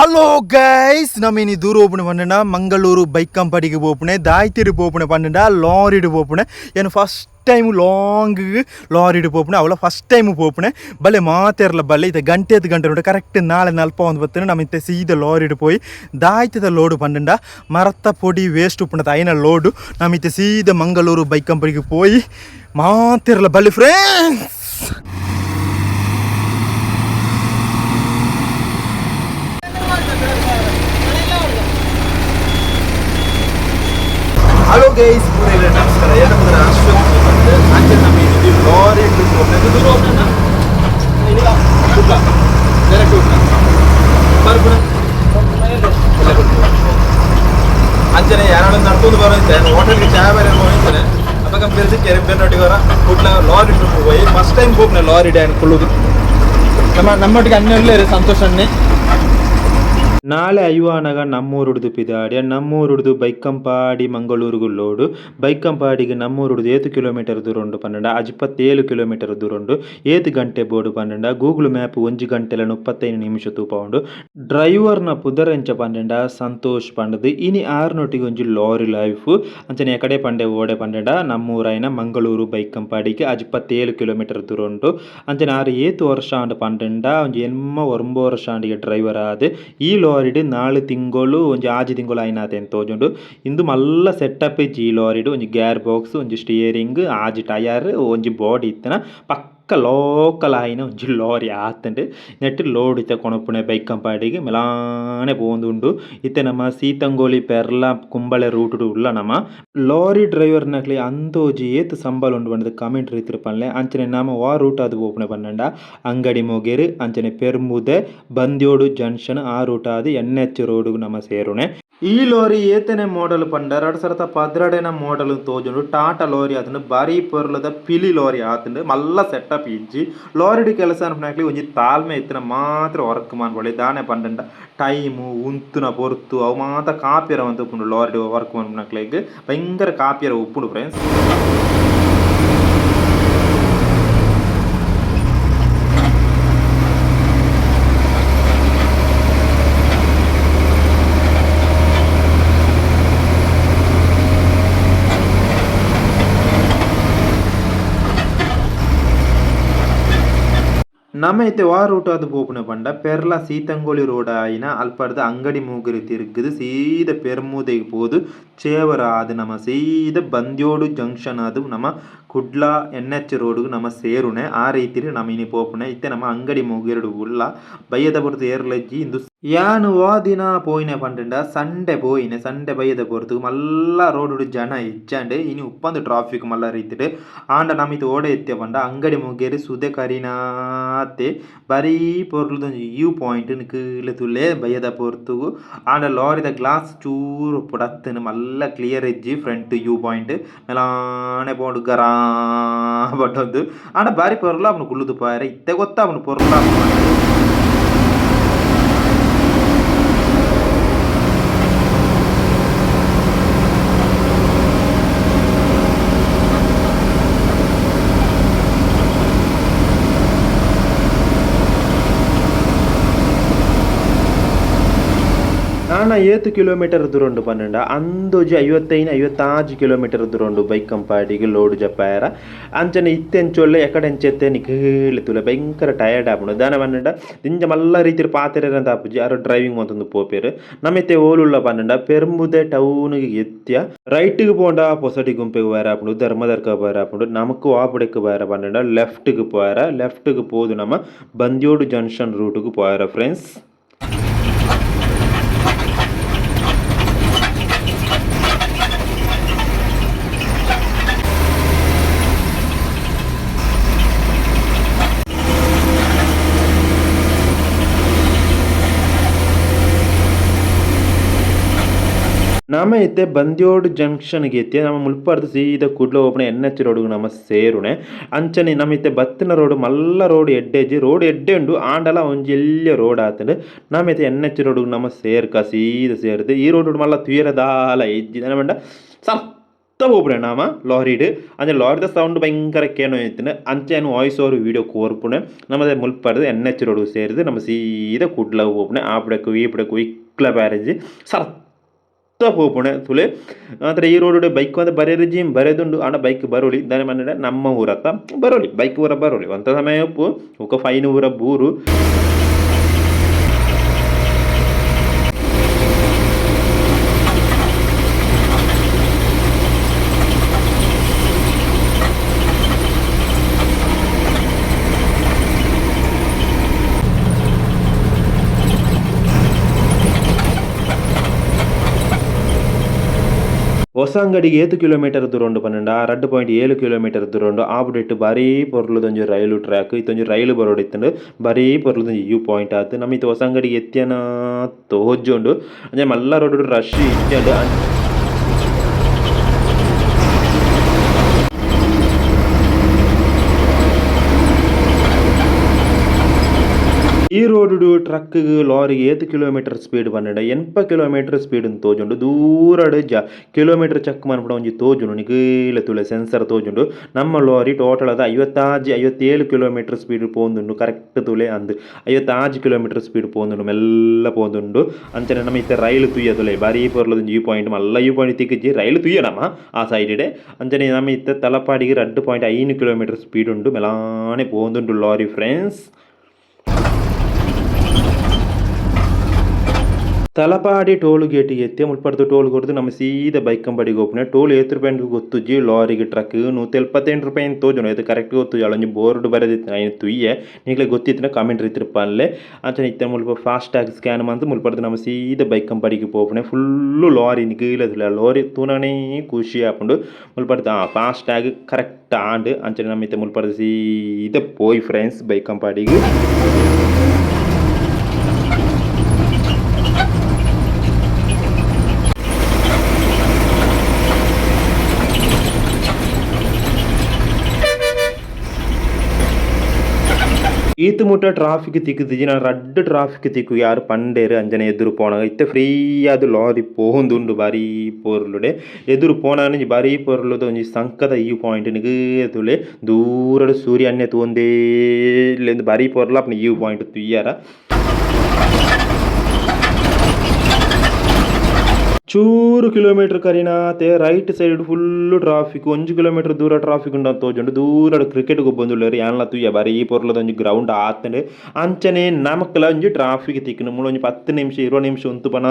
Hello guys, ನಮ್ಮ ಇನಿ ದೂರ ಓಪನ್ ಪಂಡ ಮಂಗಳೂರು ಬೈಕಂಪಾಡಿಗೆ ಪೋಪುಣೆ ದಾಯ್ತಿರು ಪೋಪುಣೆ ಪಂಡ ಲಾರಿಡ್ ಪೋಪುಣೆ. ಏನು first time long ಲಾರಿಡ್ ಪೋಪುಣೆ, ಅವಳ ಫಸ್ಟ್ ಟೈಮ್ ಪೋಪುಣೆ. ಬಲೆ ಮಾತೆರ್ಲ ಬಲ್ಲೆ. ಇತ್ತೆ ಗಂಟೆ ಗಂಟೆ ಉಂಟು ಕರೆಕ್ಟ್. ನಾಳೆ ನಲ್ಪ ಒಂದು ಬತ್ತನೆ. ನಮ್ಮ ಇತ್ತೆ ಸೀದ ಲಾರಿಡ್ ಪೋಯಿ ದಾಯ್ತದ ಲೋಡು ಪಂಡ ಮರತ್ತ ಪೊಡಿ ವೇಸ್ಟ್ ಉಪ್ಪುಣದ ಐನ ಲೋಡು. ನಮ್ಮ ಇತ್ತೆ ಸೀದ ಮಂಗಳೂರು ಬೈಕಂಪಾಡಿಗೆ ಪೋಯಿ. ಮಾತೆರ್ಲ ಬಲ್ಲೆ friends. Hello guys, ಪೂರೆಲ್ಲ ನಮಸ್ಕಾರ. ಏನಂದ್ರೆ ಅಶ್ವಥ್ ಬಂದು ಅಂಚೆ ನಮ್ಮ ಇದು ಲಾರಿ ದೂರ ಹೋಗೋಣ. ಕುಡ್ಲ ಡೈರೆಕ್ಟ್ ಕುಡ್ಲ ಬರ್ಪುಣ ಎಲ್ಲ ಕೊಡ್ತೀವಿ. ಅಂಚನೆ ಯಾರಾದ್ರೂ ನಡ್ಕೊಂಡು ಬರೋಂತೆ ಹೋಟೆಲ್ಗೆ ಚಾ ಬೇರೆ ಹೋಗ್ತಾನೆ. ಅವಾಗ ಬೆರೆಸಿ ಕೆರೆ ಬೆನ್ನೊಟ್ಟಿಗೆ ಕುಡ್ಲ ಲಾರಿ ಹೋಗಿ ಫಸ್ಟ್ ಟೈಮ್ ಹೋಗ್ನ ಲಾರಿ ಡ್ಯಾನ್ ಕುಳ್ಳುದು. ನಮ್ಮ ನಮ್ಮೊಟ್ಟಿಗೆ ಅಣ್ಣಲ್ಲೇ ಸಂತೋಷ್ ಅಣ್ಣೆ. ನಾಳೆ ಐವಾನಗ ನಮ್ಮೂರುಡ್ದು ಪಿದಾಡ್ಯ. ನಮ್ಮೂರುಡ್ದು ಬೈಕಂಪಾಡಿ ಮಂಗಳೂರುಗು ಲೋಡು. ಬೈಕಂಪಾಡಿಗೆ ನಮ್ಮೂರುಡ್ದು ಏತು ಕಿಲೋಮೀಟರ್ ದೂರ ಉಂಡು ಪನ್ನಂಡ 27 ಕಿಲೋಮೀಟರ್ ದೂರ ಉಂಡು. ಏತು ಗಂಟೆ ಬೋಡು ಪನ್ನಂಡ ಗೂಗಲ್ ಮ್ಯಾಪ್ 1 ಗಂಟೆಲ 35 ನಿಮಿಷ ತೂಪ ಉಂಡು. ಡ್ರೈವರ್ನ ಪುದರೆಂಚ ಪನ್ನಂಡ ಸಂತೋಷ್ ಪಂಡದು. ಇನಿ ಆರ್ನೊಟ್ಟಿಗೆ ಒಂಜಿ ಲಾರಿ ಲೈಫ್. ಅಂಚನೆ ಎಕಡೆ ಪಂಡೆ ಓಡೆ ಪನ್ನಂಡ ನಮ್ಮೂರಾಯಿನ ಮಂಗಳೂರು ಬೈಕಂಪಾಡಿಗೆ 27 ಕಿಲೋಮೀಟರ್ ದೂರ ಉಂಡು. ಅಂಚನೆ ಆರು ಏತು ವರ್ಷ ಆಂಡ್ ಪಂಡಂಡ ಒಂಜಿ 89 ವರ್ಷ ಆಂಡಿಗೆ ಡ್ರೈವರ್ ಆದ್. ಈ ಲಾರಿಡ್ 4 ತಿಂಗಳು ಒಂಜಿ 6 ತಿಂಗಳು ಆಯಿನಾತೆ ತೋಜುಂಡು. ಇಂದು ಮಲ್ಲ ಸೆಟಪ್ ಇಜ್ಜಿ. ಈ ಲಾರಿಡ್ ಒಂಜಿ ಗೇರ್ ಬಾಕ್ಸ್, ಒಂಜಿ ಸ್ಟಿಯರಿಂಗ್, ಆಜಿ ಟಯರ್, ಒಂಜಿ ಬಾಡಿ ಇತ್ತನ. ಪಕ್ಕ ಲೋಕಲ್ ಆಯಿನ ಒಂಜಿ ಲಾರಿ ಆತುಂಡು. ನೆಟ್ ಲೋಡ್ ಇತ್ತೆ ಕೊನೊಪುನೆ ಬೈಕಂಪಾಡಿಗ್ ಮೆಲಾನೆ ಪೋವೊಂದುಂಡು. ಇತ್ತೆ ನಮ ಸೀತಂಗೋಳಿ ಪೆರ್ಲ ಕುಂಬಳೆ ರೂಟ್ ಡು ಉಲ್ಲ. ನಮ ಲಾರಿ ಡ್ರೈವರ್ ನಕ್ಲೆ ಅಂದೋಜಿ ಏತ್ ಸಂಬಳ ಉಂಡು ಪಂದ್ ಕಮೆಂಟ್ ರೀತಿಡ್ ಪನ್ಲೆ. ಅಂಚನೆ ನಮ ವಾ ರೂಟ್ ಆದ್ ಪೋಪುನೆ ಪಂಡ ಅಂಗಡಿ ಮೊಗೇರ್, ಅಂಚನೆ ಪೆರ್ಮುದೆ, ಬಂದ್ಯೋಡು ಜಂಕ್ಷನ್, ಆ ರೂಟ್ ಆದ್ ಎನ್ ಎಚ್ ರೋಡ್ ಗು ನಮ ಸೇರುನೆ. ಈ ಲಾರಿ ಏತನೆ ಮಾಡೆಲ್ ಪಂಡ 2012ನ ಮಾಡೆಲ್ ತೋಜುಂಡು. ಟಾಟಾ ಲಾರಿ ಆತುಂಡು. ಬಾರಿ ಪೊರ್ಲುದ ಪಿಲಿ ಲಾರಿ ಆತುಂಡು. ಮಲ್ಲ ಸೆಟಪ್ ಇಜ್ಜಿ. ಲಾರಿಡ್ ಕೆಲಸ ಮನ್ಪುನಕ್ಲೆಗ್ ಒಂಜಿ ತಾಳ್ಮೆ ಇತ್ತಿನ ಮಾತ್ರ ವರ್ಕ್ ಮನ್ಪೊಲಿ. ದಾನೆ ಪಂಡಂಡ ಟೈಮ್ ಉಂತುನ ಪೊರ್ತು ಅವು ಮಾತ ಕಾಪಿಯರ ಮಂತ್ ಉಪ್ಪುಂಡು. ಲಾರಿಡ್ ವರ್ಕ್ ಮನ್ಪುನಕ್ಲೆಗ್ ಭಯಂಕರ ಕಾಪಿಯರ ಉಪ್ಪುಂಡು ಫ್ರೆಂಡ್ಸ್. ನಮ ಇತ್ತೆ ವಾ ರೂಟ್ ಆದ್ ಪೋಪುನ ಪಂಡ ಪೆರ್ಲ ಸೀತಂಗೋಳಿ ರೋಡ್ ಆಯಿನ ಅಲ್ಪರ್ದ್ ಅಂಗಡಿ ಮೂಗರಿ ತಿರುಗುದು ಸೀದ ಪೆರ್ಮುದೆಗ್ ಪೋದು ಚೇವರ ಆದ್ ನಮ ಸೀದ ಬಂದ್ಯೋಡು ಜಂಕ್ಷನ್ ಆದ್ ನಮ ಕುಡ್ಲ N H road ಗ್ ನಮ ಸೇರುನೆ. ಆ ರೀತಿಡ್ ನಮ ಇನಿ ಪೋಪುನೆ. ಇತ್ತೆ ನಮ ಅಂಗಡಿ ಮುಗೇರ್ಡ್ ಉಲ್ಲ. ಬಯ್ಯದ ಪೊರ್ತು ಏರ್ಲ ಇಜ್ಜಿ ಇಂದು. ಯಾನ್ ವಾ ದಿನ ಪೋಯಿನೆ ಪಂಡಂಡ ಸಂಡೆ ಪೋಯಿನೆ. ಸಂಡೆ ಬಯ್ಯದ ಪೊರ್ತುಗು ಮಲ್ಲ ರೋಡ್ ಡು ಜನ ಇಜ್ಜಂಡ್. ಇನಿ ಉಪ್ಪಂದ್ ಟ್ರಾಫಿಕ್ ಮಲ್ಲ ರೀತಿಡ್. ಆಂಡ ನಮ ಇತ್ತೆ ಓಡೆ ಇತ್ತೆ ಪಂಡ ಅಂಗಡಿ ಮುಗೇರ್ ಸುದೆ ಕರಿನಾತೆ ಬಾರಿ ಪೊರ್ಲುದ ಒಂಜಿ ವ್ಯೂ ಪಾಯಿಂಟ್ ನಿಕುಲು ತೂಲೆ ಬಯ್ಯದ ಪೊರ್ತುಗು. ಆಂಡ ಲಾರಿದ ಗ್ಲಾಸ್ ಚೂರು ಉಪ್ಪೊಡು ಮಲ್ಲ ಕ್ಲಿಯರ್ ಇಜ್ಜಿ. Front view point ಮೆಲಾನೆ ಪೋಂಡು ಗರಾ ಪಂಡೊಂದು. ಆಂಡ ಬಾರಿ ಪೊರ್ಲು ಆಪುಂಡು ಕುಲ್ಲುದು ಪೋಯೆರೆ. ಇತ್ತೆ ಗೊತ್ತಾಪುಂಡು ಪೊರ್ಲು ಆಪುಂಡು ಪಂದ್. ನಾನ ಏತ್ ಕಿಲೋಮೀಟರ್ ದೂರ ಉಂಡು ಪನ್ನಂಡ ಅಂದೋಜಿ 55 56 ಕಿಲೋಮೀಟರ್ ದೂರ ಉಂಡು ಬೈಕಂಪಾಡಿಗೆ ಲೋಡ್ ಜಪ್ಪಾಯರ. ಅಂಚನೆ ಇತ್ತೆ ಎಂಚೊಲ್ಲೆ ಎಕಡೆ ಎಂಚೆತ್ತೆ ನಿಕುಲು ತೂಲೆ. ಭಯಂಕರ ಟಯರ್ಡ್ ಆಪುಂಡು. ದಾನೆ ಪನ್ನಂಡ ದಿಂಜ ಮಲ್ಲ ರೀತಿಡ್ ಪಾತೆರೆರಂತ ಆಪುಜಿ. ಆರ್ ಡ್ರೈವಿಂಗ್ ಮಂತೊಂದು ಪೋಪೆರ್. ನಮ ಇತ್ತೆ ಓಲುಲ್ಲ ಪನ್ನಂಡ ಪೆರ್ಮುದೆ ಟೌನ್ ಗ್ ಎತ್ಯ. ರೈಟ್ ಗ್ ಪೋಂಡ ಪೊಸಟಿ ಗುಂಪೆಗ್ ಪೋಯೆರೆ ಆಪುಂಡು, ಧರ್ಮದರ್ಕ ಪೋಯೆರೆ ಆಪುಂಡು. ನಮಕ್ ವಾ ಪುಡೆಕ್ ಪೋಯೆರೆ ಪನ್ನಂಡ ಲೆಫ್ಟ್ ಗ್ ಪೋಯೆರೆ. ಲೆಫ್ಟ್ ಗ್ ಪೋದು ನಮ ಬಂದ್ಯೋಡು ಜಂಕ್ಷನ್ ರೂಟ್ ಗ್ ಪೋಯೆರೆ ಫ್ರೆಂಡ್ಸ್. ನಮ ಇತ್ತೆ ಬಂದ್ಯೋಡು ಜಂಕ್ಷನ್ ಗ್ ಎತ್ಯ. ನಮ ಮುಲ್ಪರ್ದ್ ಸೀದ ಕುಡ್ಲ ಪೋಪುನ N H road ಗ್ ನಮ ಸೇರುನೆ. ಅಂಚನೆ ನಮ ಇತ್ತೆ ಬತ್ತಿನ ರೋಡ್ ಮಲ್ಲ ರೋಡ್ ಎಡ್ಡೆ ಇಜ್ಜಿ. ರೋಡ್ ಎಡ್ಡೆ ಉಂಡು ಆಂಡಲ ಒಂಜಿ ಎಲ್ಯ ರೋಡ್ ಆತುಂಡು. ನಮ ಇತ್ತೆ N H road ಗ್ ನಮ ಸೇರ್ಕ. ಸೀದ ಸೇರ್ದ್ ಈ ರೋಡ್ ಡು ಮಲ್ಲ ತೂಯೆರೆ ದಾಲ ಇಜ್ಜಿ. ದಾನೆ ಪಂಡ ಪೋಪುಣೆ ನಾಮ ಲಾರಿಡ್ ಅಂಚ ಲಾರಿದ ಸೌಂಡ್ ಭಯಂಕರ ಕೇನೋ ಇತ್ತಿನ ಅಂಚೆ voice over video ಕೋರ್ಪುಣೆ. ನಮ್ಮದೇ ಮುಲ್ಪರ್ದು N H road ಸೇರಿದು ನಮ್ಮ ಸೀದಾ ಕುಡ್ಲ ಪೋಪುಣೆ. ಆಪಡಕು ಈಪಡಕು ಇಕ್ಲ ಬ್ಯಾರೇಜ್ ಸರ್ತ ಪೋಪುಣೆ ತುಲೆ. ಆತರ ಈ ರೋಡ್ ಬೈಕ್ ಒಂದು ಬರೆಯರು ಜಿಮ್ ಬರೆದುಂಡು ಆಂಡ ಬೈಕ್ ಬರೋಲಿ ದಾನೆ ಮನೆ ನಮ್ಮ ಊರತ್ತ ಬರೋಲಿ ಬೈಕ್ ಊರ ಬರೋಲಿ ಒಂತ ಸಮಯ ಉಪ್ಪು ఒక ಫೈನ್ ಊರ ಬೂರು. ಹೊಸಂಗಡಿಗೆ ಏತು ಕಿಲೋಮೀಟರ್ ದೂರ ಉಂಡು ಪನ್ನೊಂಡ 2.7 ಕಿಲೋಮೀಟರ್ ದೂರ ಉಂಡು. ಆಪುಡೆಟ್ ಬಾರೀ ಪೊರ್ಲುದೊಂಜಿ ರೈಲು ಟ್ರ್ಯಾಕ್ ಇತ್ತೊಂಜಿ ರೈಲು ಬರೋಡಿತ್ತುಂಡು ಬಾರೀ ಪೊರ್ಲುದೊಂಜಿ ವ್ಯೂ ಪಾಯಿಂಟ್ ಆತು. ನಮ್ಮ ಇತ್ತೆ ಹೊಸಂಗಡಿಗೆ ಎತ್ತಿಯನ ತೋಜುಂಡು. ಅಂಚನೆ ಮಲ್ಲ ರೋಡ್ ರಶ್ ಇಜ್ಜಂಡು. ಈ ರೋಡುಡು ಟ್ರಕ್ ಲಾರಿಗೆ ಏತ್ ಕಿಲೋಮೀಟರ್ ಸ್ಪೀಡ್ ಪನ್ನಡ 80 ಕಿಲೋಮೀಟರ್ ಸ್ಪೀಡ್ ತೋಜುಂಡು. ದೂರಡ್ ಜ ಕಿಲೋಮೀಟರ್ ಚೆಕ್ ಮನ್ಪುನ ಒಂಜಿ ತೋಜುಂಡು ನಿಕುಲ ತೂಲೆ ಸೆನ್ಸರ್ ತೋಜುಂಡು. ನಮ್ಮ ಲಾರಿ ಟೋಟಲ್ ಆದ್ 56 57 ಕಿಲೋಮೀಟರ್ ಸ್ಪೀಡ್ ಪೋಂದುಂಡು. ಕರೆಕ್ಟ್ ತೂಲೆ ಅಂದ್ 56 ಕಿಲೋಮೀಟರ್ ಸ್ಪೀಡ್ ಪೋಂದುಂಡು, ಮೆಲ್ಲ ಪೋಂದುಂಡು. ಅಂಚನೆ ನಮ್ಮ ಇತ್ತೆ ರೈಲು ತೂಯ ತೂಲೆ ಬಾರಿ ಪೊರ್ಲುದೊಂಜಿ ವ್ಯೂ ಪಾಯಿಂಟ್ ಮಲ್ಲ ವ್ಯೂ ಪಾಯಿಂಟ್ ತಿಕ್ಕುಜಿ ರೈಲು ತೂಯ ನಮ ಆ ಸೈಡ್. ಅಂಚನೆ ನಮ್ಮ ಇತ್ತೆ ತಲಪಾಡಿಗೆ 2.5 ಕಿಲೋಮೀಟರ್ ಸ್ಪೀಡ್ ಉಂಡು, ಮೆಲಾನೆ ಪೋಂದುಂಡು lorry friends. Talapady toll gate ಎತ್ತಿ ಮುಲ್ಪರ್ದು ಟೋಲ್ ಕೊರ್ದು ನಮ್ಮ ಸೀದಾ ಬೈಕಂಬಡಿಗೆ ಓಪುನೆ. ಟೋಲ್ ಏತ್ ರೂಪಾಯಿ ಗೊತ್ತುಜ್ಜಿ ಲಾರಿಗೆ ಟ್ರಕ್ 178 ರೂಪಾಯಿ ತೋಜುಂಡು. ಏತ್ ಕರೆಕ್ಟ್ ಗೊತ್ತುಜ್ಜಿ. ಅಲ್ಲೊಂಜಿ ಬೋರ್ಡ್ ಬರೆದಿತ್ತು ಐನ್ ತೂಯೆ. ನಿಕ್ಲೆಗ್ ಗೊತ್ತಿತ್ತಿನ ಕಾಮೆಂಟ್ ಇತ್ತಿರ್ಪನ್ಲೆ. ಅಂಚನೆ ಇತ್ತೆ ಮುಲ್ಪ fast tag scan ಮಂತ್ ಮುಲ್ಪರ್ದು ನಮ್ಮ ಸೀದಾ ಬೈಕಂಬಡಿಗೆ ಪೋಪುನೆ. ಫುಲ್ಲು ಲಾರಿ ನಿಕುಲ ಲಾರಿ ತೂನನೇ ಖುಷಿ ಆಪುಂಡು. ಮುಲ್ಪರ್ದು fast tag correct ಆಂಡ್. ಅಂಚನೆ ನಮ್ಮ ಇತ್ತೆ ಮುಲ್ಪರ್ದು ಸೀದಾ ಪೋಯಿ ಫ್ರೆಂಡ್ಸ್ ಬೈಕಂಪಾಡಿಗೆ. ಈತ್ ಮುಟ್ಟ ಟ್ರಾಫಿಕ್ ತಿಕ್ಕುದಿಜಿ ನನ ರಡ್ಡ್ ಟ್ರಾಫಿಕ್ ತಿಕ್ಕು ಯಾರು ಪಂಡೇರು. ಅಂಚನೆ ಎದುರು ಪೋನಗ ಇತ್ತೆ ಫ್ರೀ ಆದ್ ಲಾರಿ ಪೋವೊಂದುಂಡು ಬಾರಿ ಪೊರ್ಲುಡೆ. ಎದುರು ಪೋನಗ ಒಂಜಿ ಬಾರಿ ಪೊರ್ಲುದ ಒಂಜಿ ಸಂಕದ ವ್ಯೂ ಪಾಯಿಂಟ್ ನಿಗೇ ತೂಲೆ. ದೂರಡ್ ಸೂರ್ಯ ತೂವೊಂದೇ ಬಾರಿ ಪೊರ್ಲು ಆಪುಂಡು ವ್ಯೂ ಪಾಯಿಂಟ್ ತೂಯರ. ಚೂರು ಕಿಲೋಮೀಟರ್ ಕರಿನಾತೆ right side full traffic. 1 kilometre ದೂರ ಟ್ರಾಫಿಕ್ ಉಂಡು ತೋಜುಂಡು. ದೂರ ಕ್ರಿಕೆಟ್ ಗೊಬ್ಬೊಂದುಲ್ಲೆರ್ ಯಾನ್ಲ ತೂಯ ಬಾರಿ ಪೊರ್ಲುದ ಒಂಜಿ ಗ್ರೌಂಡ್ ಆತ್ಂಡ್. ಅಂಚನೆ ನಮಕ್ಲ ಒಂಜಿ ಟ್ರಾಫಿಕ್ ತಿಕ್ಕುಂಡು. ಮೂಲು ಒಂಜಿ 10 ನಿಮಿಷ 20 ನಿಮಿಷ ಉಂತುಪನ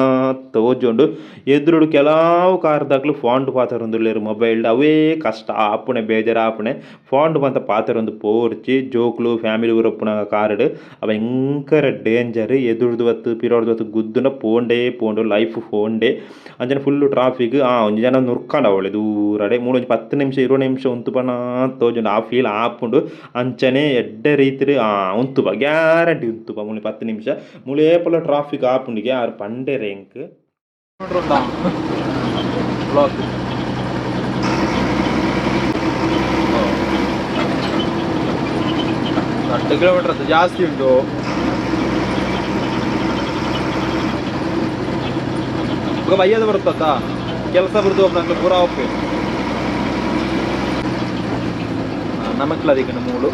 ತೋಜುಂಡು. ಎದುರುಡು ಕೆಲವು ಕಾರ್ ದಕುಲು ಫೋನ್ ಪಾತೆರೊಂದುಲ್ಲೆರ್ ಮೊಬೈಲ್. ಅವೇ ಕಷ್ಟ ಆಪುಣೆ ಬೇಜಾರ್ ಆಪುಣೆ. ಫೋನ್ ಮಾತ ಪಾತೆರೊಂದು ಪೋರ್ಚಿ ಜೋಕುಲು ಫ್ಯಾಮಿಲಿ ಪೂರ ಉಪ್ಪುನಗ ಕಾರ್ ಅವ ಭಯಂಕರ ಡೇಂಜರ್. ಎದುರುದು ಬತ್ತ್ ಪಿರವುಡ್ದು ಬತ್ತ್ ಗುದ್ದುಂಡ ಪೋಂಡೇ ಪೋಂಡು ಲೈಫ್ ಫೋಂಡೆ. ಅಂಚನೆ ಫುಲ್ಲು ಟ್ರಾಫಿಕ್. ಒಂಜಿ ಜನ ನುರ್ಕಂಡ ಅವಳೆ ದೂರಡೆ. ಮೂಲು ಒಂಜಿ 10 ನಿಮಿಷ 20 ನಿಮಿಷ ಉಂತುಪನ ತೋಜುಂಡು. ಆ ಫೀಲ್ ಆಪುಂಡು. ಅಂಚನೆ ಎಡ್ಡೆ ರೀತಿಡ್ ಉಂತುಪ ಗ್ಯಾರಂಟಿ ಉಂತುಪ ಮೂಲು 10 ನಿಮಿಷ. ಮೂಲು ಏಪಲ ಟ್ರಾಫಿಕ್ ಆಪುಂಡುಗೆ ಆರ್ ಪಂಡೆರ್ ಎಂಕ್. ಬ್ಲಾಕ್ 2 ಕಿಲೋಮೀಟರ್ ಅದು ಜಾಸ್ತಿ ಉಂಟು. ಈಗ ಬಯ್ಯದ ಬರುತ್ತಾ ಕೆಲಸ ಬರುದು ಒಬ್ಬ ಪೂರ ಒಪ್ಪೆ ನಮಕ್ಲ ಅದಕ್ಕೆ ಮೂಳು.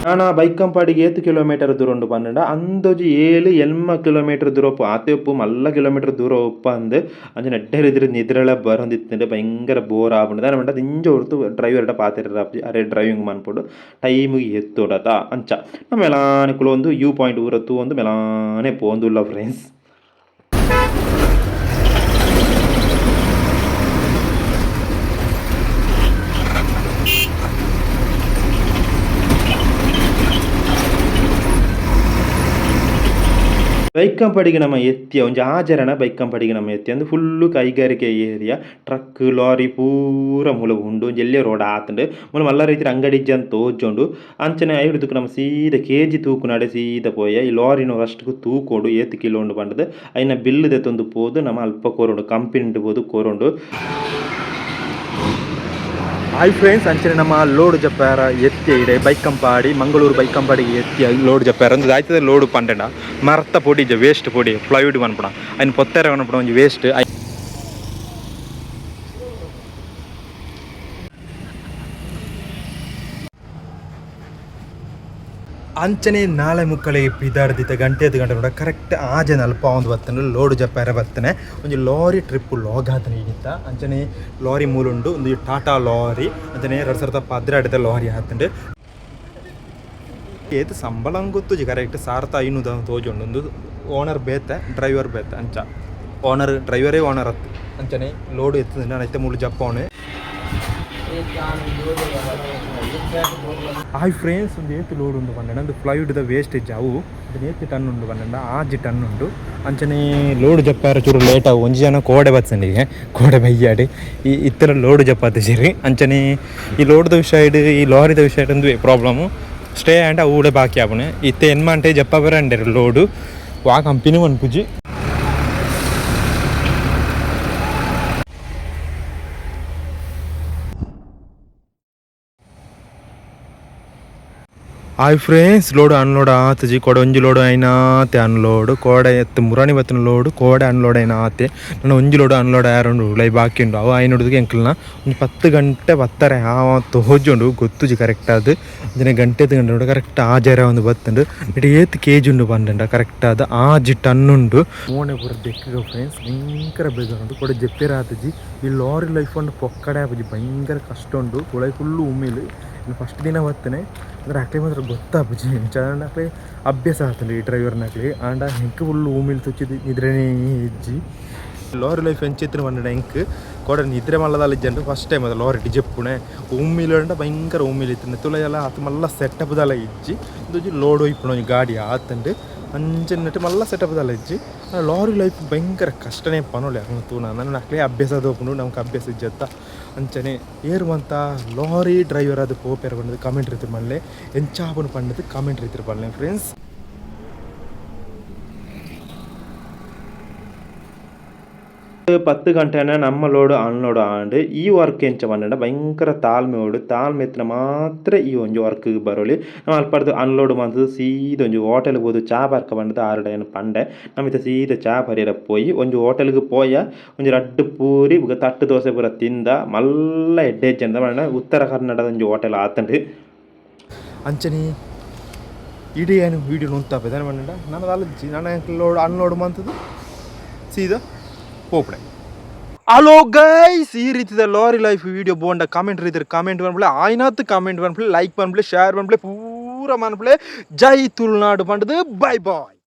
ನಾನ ಬೈಕಂಪಾಡಿಗೆ ಏತ್ ಕಿಲೋಮೀಟರ್ ದೂರ ಉಂಡು ಪನ್ನಡ ಅಂದೊಜಿ 7 8 ಕಿಲೋಮೀಟರ್ ದೂರ ಉಪ್ಪು ಆತೆ ಉಪ್ಪು ಮಲ್ಲ ಕಿಲೋಮೀಟರ್ ದೂರ ಉಪ್ಪ ಅಂದ್. ಅಂಚನೆ ಎಡ್ಡೆ ಇದ್ರೆ ನಿದ್ರೆಲ ಬರೊಂದಿತ್ತುಂಡು, ಭಯಂಕರ ಬೋರ್ ಆಪುಂಡು. ದಾನೆ ಪಂಡ ದಿಂಜ ಹೊರ್ತು ಡ್ರೈವರ್ಡ ಪಾತೆರ ಅರೆ ಡ್ರೈವಿಂಗ್ ಮನ್ಪೊಡು ಟೈಮಿಗೆ ಎತ್ತೊಡತ ಅಂಚ. ನಮ್ಮ ಮೆಲಾನೆ ಕುಲೊಂದು ವ್ಯೂ ಪಾಯಿಂಟ್ ಊರ ತೂವೊಂದು ಮೆಲಾನೆ ಪೋವೊಂದುಲ್ಲ ಫ್ರೆಂಡ್ಸ್. ಬೈಕಂಪಾಡಿಗೆ ನಮ್ಮ ಎತ್ತಿಯ ಒಂಜಿ ಆಚರಣ ಬೈಕಂಪಾಡಿಗೆ ನಮ್ಮ ಎತ್ತಿಯ ಅಂದು ಫುಲ್ಲು ಕೈಗಾರಿಕೆ area. Truck lorry ಪೂರ ಮೂಲ ಉಂಡು. ಒಂಜಿ ಎಲ್ಯ ರೋಡ್ ಆತುಂಡು. ಮೂಲು ಮಲ್ಲ ರೀತಿದ ಅಂಗಡಿ ಇಜ್ಜಂದ್ ತೋಜುಂಡು. ಅಂಚನೆ ಐಡ್ದುಕ್ ನಮ ಸೀದ ಕೆಜಿ ತೂಕುನಾಡೆ ಸೀದ ಪೋಯ. ಈ ಲಾರಿನ್ ಫಸ್ಟ್ ತೂಕೊಡು ಏತ್ ಕಿಲೋ ಉಂಡು ಪಂಡುದು. ಐನ ಬಿಲ್ ದೆತ್ತೊಂದು ಪೋದು ನಮ ಅಲ್ಪ ಕೊರೊಡು ಕಂಪನಿಡ್ ಪೋದು ಕೊರೊಡು. ಹಾಯ್ ಫ್ರೆಂಡ್ಸ್, ಅಂಚನೆ ನಮ್ಮ ಲೋಡ್ ಜಪ್ಪಾರ ಎತ್ತಿ ಇಡೆ ಬೈಕಂಪಾಡಿ, ಮಂಗಳೂರು ಬೈಕಂಪಾಡಿಗೆ ಎತ್ತಿ ಲೋಡ್ ಜಪ್ಪಾರ. ಒಂದು ಆಯ್ತದ ಲೋಡು ಪಂಡಂಡ ಮರತ್ತ ಪೊಡಿ ಇಜ್ಜ, ವೇಸ್ಟ್ ಪೊಡಿ ಫ್ಲೈವುಡ್ ಪನ್ಪುಣ ಅಯ್ನ ಪೊತ್ತೆರ ಪನ್ಪುಣ ಒಂಜಿ ವೇಸ್ಟ್. ಅಂಚನೆ ನಾಳೆ ಮುಕ್ಕಳಿಗೆ ಪಿದಾಡ್ದಿತ್ತ ಗಂಟೆ ಗಂಟೆ ನೋಡ ಕರೆಕ್ಟ್ ಆಜೆ ನಲ್ಪ ಒಂದು ಬತ್ತನೆ ಲೋಡು ಜಪ್ಪಾರ ಬತ್ತನೆ. ಒಂಜಿ ಲಾರಿ ಟ್ರಿಪ್ ಲಾಗ್ ಆತನೆ ಈಗಿತ್ತ. ಅಂಚನೆ ಲಾರಿ ಮೂಲುಂಡು, ಒಂದು ಟಾಟಾ ಲಾರಿ. ಅಂಚನೆ 2012ದ ಲಾರಿ ಆತುಂಡು. ಏತ್ ಸಂಬಳ ಗೊತ್ತುಜಿ ಕರೆಕ್ಟ್, 1500 ತೋಜುಂಡು. ಒಂದು ಓನರ್ ಬೇತೆ, ಡ್ರೈವರ್ ಬೇತೆ. ಅಂಚ ಓನರ್ ಡ್ರೈವರೇ ಓನರ್ ಅತ್ತು. ಅಂಚನೆ ಲೋಡು ಎತ್ತುಂಡು, ಐತೆ ಮೂಲು ಜಪ್ಪವಣೆ. ಹಾಯ್ ಫ್ರೆಂಡ್ಸ್, ಒಂದು ಏತ್ ಲೋಡ್ ಉಂಡು ಪಂಡ ಒಂದು ಫ್ಲೈಡ್ ವೇಸ್ಟೇಜ್ ಅವು. ಅದನ್ನ ಏತ್ ಟನ್ ಉಂಡು ಪಂಡ 6 ಟನ್ ಉಂಡು. ಅಂಚನೆ ಲೋಡ್ ಜಪ್ಪಾರ ಚೂರು ಲೇಟ್ ಆವು. ಒಂಜಿ ಜನ ಕೋಡೆ ಬತ್ಸಂಡಿಗೆ ಕೋಡೆ ಬಯ್ಯಾಡಿ ಈ ಇತ್ತರ ಲೋಡ್ ಜಪ್ಪಾತ ಸರಿ. ಅಂಚನೆ ಈ ಲೋಡ್ದ ವಿಷಯ ಈ ಲಾರಿದ ವಿಷಯ ಒಂದು ಪ್ರಾಬ್ಲಮು ಸ್ಟೇ ಆಂಡ್ ಅವು ಬಾಕಿ ಆಪುಣೆ. ಇತ್ತೆ ಎನ್ಮಾಂಟೆ ಜಪ್ಪ ಬರಂಡೇರು ಲೋಡು ವಾ ಕಂಪನಿ ಪನ್ಪುಜಿ. ಹಾಯ್ ಫ್ರೆಂಡ್ಸ್, ಲೋಡ್ ಅನ್ಲೋಡ್ ಆತಜಿ. ಕೋಡೆ ಒಂಜಿ ಲೋಡು ಐನಾತೆ ಅನ್ಲೋಡ್. ಕೋಡೆ ಎತ್ತು ಮುರಾಣಿ ಬತ್ತಿನ ಲೋಡು ಕೋಡೆ ಅನ್ಲೋಡ್ ಐನ ಆತೆ. ನನ್ನ ಒಂಜಿ ಲೋಡು ಅನ್ಲೋಡ್ ಆರುಂಡು, ಉಲೈ ಬಾಕಿ ಉಂಡು. ಅವು ಐನೊಡುದು ಎಂಕಲ್ನ ಒಂಜಿ 10 ಗಂಟೆ ಬತ್ತಾರೆ ಆ ತೋಜುಂಡು, ಗೊತ್ತುಜಿ ಕರೆಕ್ಟ್ ಆದ್. ಅಂಚನೆ ಗಂಟೆ ಗಂಟೆ ನೋಡು ಕರೆಕ್ಟ್ ಆಜಾರ ಒಂದು ಬತ್ತುಂಡು. ಇಟ್ ಏತ್ ಕೆಜಿ ಉಂಡು ಪಂಡಂಡ ಕರೆಕ್ಟ್ ಆದ್ 6 ಟನ್ ಉಂಡು. ಮೋನೆ ಪೂರ ದೆಕ್ಕಗ ಫ್ರೆಂಡ್ಸ್, ಭಯಂಕರ ಬೇಜಾರುಂಡು. ಕೊಡೆ ಜಪ್ಪೇರ ಆತಜಿ. ಈ ಲಾರಿ ಲೈಫ್ ಉಂಡು ಪೊಕ್ಕಡೆ ಆಪುಜಿ, ಭಯಂಕರ ಕಷ್ಟ ಉಂಡು. ಉಲೈ ಫುಲ್ಲು ಉಮಿಲ್. ಫಸ್ಟ್ ದಿನ ಬತ್ತನೆ ಅಂದ್ರೆ ಅಕ್ಲೆ ಮಾತ್ರ ಗೊತ್ತಾಪುಜಿ. ಎಂಚ ಅಕ್ಲೆ ಅಭ್ಯಾಸ ಆತುಂಡು ಈ ಡ್ರೈವರ್ನಕ್ಲೆ. ಆಂಡ ಎಂಕ್ ಫುಲ್ ಉಮಿಲ್ ತುಚ್ಚಿದ್ ನಿದ್ರೆನೇ ಇಜ್ಜಿ. ಲಾರಿ ಲೈಫ್ ಎಂಚಿತ್ತಿನ ಪಂಡ ಎಂಕ್ ಕೋಡೆ ನಿದ್ರೆ ಮಲ್ಲದಾಲ ಇಜ್ಜಂಡು. ಫಸ್ಟ್ ಟೈಮ್ ಅದು ಲಾರಿ ಜೆಪ್ಪುಣೆ. ಉಮ್ಮಿಲ್ ಉಂಡ, ಭಯಂಕರ ಉಮ್ಮಿಲ್ ಇತ್ತುಂಡು. ತುಲಯಲ ಆತು ಮಲ್ಲ ಸೆಟಪ್ ದಾಲ ಇಜ್ಜಿ. ಇಂದೊಂಜಿ ಲೋಡ್ ಒಯ್ಪುಣ ಒಂಜಿ ಗಾಡಿ ಆತುಂಡು. ಅಂಚನೆ ಮಲ್ಲ ಸೆಟಪ್ ದಾಲ ಇಜ್ಜಿ. ಲಾರಿ ಲೈಫ್ ಭಯಂಕರ ಕಷ್ಟನೇ ಪನೊಲಿ. ಅಕ್ಲೆನ ತೂನ ನನ್ನ ಅಕ್ಲೆ ಅಭ್ಯಾಸ ದೋಪುಂಡು, ನಮ್ಗೆ ಅಭ್ಯಾಸ ಇಜ್ಜತ್ತ. ಅಂಚನೆ ಏರು ಮಂತ ಲಾರಿ ಡ್ರೈವರ್ ಅದು ಪೋಪೆರ್ ಪಂಡದು ಕಮೆಂಟ್ ರೀತಿ ಮಲ್ಲೆ. ಎಂಚಾಪುನು ಪಂಡದು ಕಮೆಂಟ್ ರೀತಿ ಪಲ್ಲೆ ಫ್ರೆಂಡ್ಸ್. 10 ಗಂಟೆನ ನಮ್ಮ ಲೋಡ್ ಅನ್ಲೋಡ್ ಆಂಡ್. ಈ ವರ್ಕ್ ಎಂಚ ಪಂಡ ಭಯಂಕರ ತಾಳ್ಮೆ ಬೋಡು. ತಾಳ್ಮೆ ಇತ್ತಿನ ಮಾತ್ರ ಈ ಒಂಜಿ ವರ್ಕ್ ಬರೊಲಿ. ನಮ ಅಲ್ಪರ್ದ್ ಅನ್ಲೋಡ್ ಮಂತುದು ಸೀದ ಒಂಜಿ ಹೋಟೆಲ್ ಪೋದು ಚಾ ಪರ್ಕ ಪಂಡ್ದ್ ಆರ್ಡ ಯಾನ್ ಪಂಡೆ. ನಮ ಇತ್ತೆ ಸೀದ ಚಾ ಪರಿಯೆರೆ ಪೋಯಿ. ಒಂಜಿ ಹೋಟೆಲ್ಗ್ ಪೋಯ, ಒಂಜಿ ರಡ್ಡ್ ಪೂರಿ ಬೊಕ ತಟ್ಟು ದೋಸೆ ಪೂರ ತಿಂದ. ಮಲ್ಲ ಎಡ್ಡೆ ಇಜ್ಜಂಡ ಪಂಡ ಉತ್ತರ ಕನ್ನಡದ ಒಂಜಿ ಹೋಟೆಲ್ ಆತುಂಡು. ಅಂಚನೆ ಇಡೀ ಏನು ವೀಡಿಯೋ ಉಂತಾಪೆ ದಾನೆ ಪಂಡ ನಾನು ದಾಲಜ್ಜಿ ನಾನು ಲೋಡ್ ಅನ್ಲೋಡ್ ಮಂತುದು ಸೀದಾ ಪೋಪುಣೆ. ಹಲೋ ಗೈಸ್, ಈ ರೀತಿದ lorry life video bonda comment ರೀತಿ ಕಾಮೆಂಟ್ ಪನ್ಪುಲೆ. ಆಯ್ನಾತ್ ಕಾಮೆಂಟ್ ಪನ್ಪುಲೆ, ಲೈಕ್ ಪನ್ಪುಲೆ, ಶೇರ್ ಪನ್ಪುಲೆ, ಪೂರ ಮನ್ಪುಲೆ. ಜೈ ತುಳುನಾಡು ಪಂಡದು. Bye bye.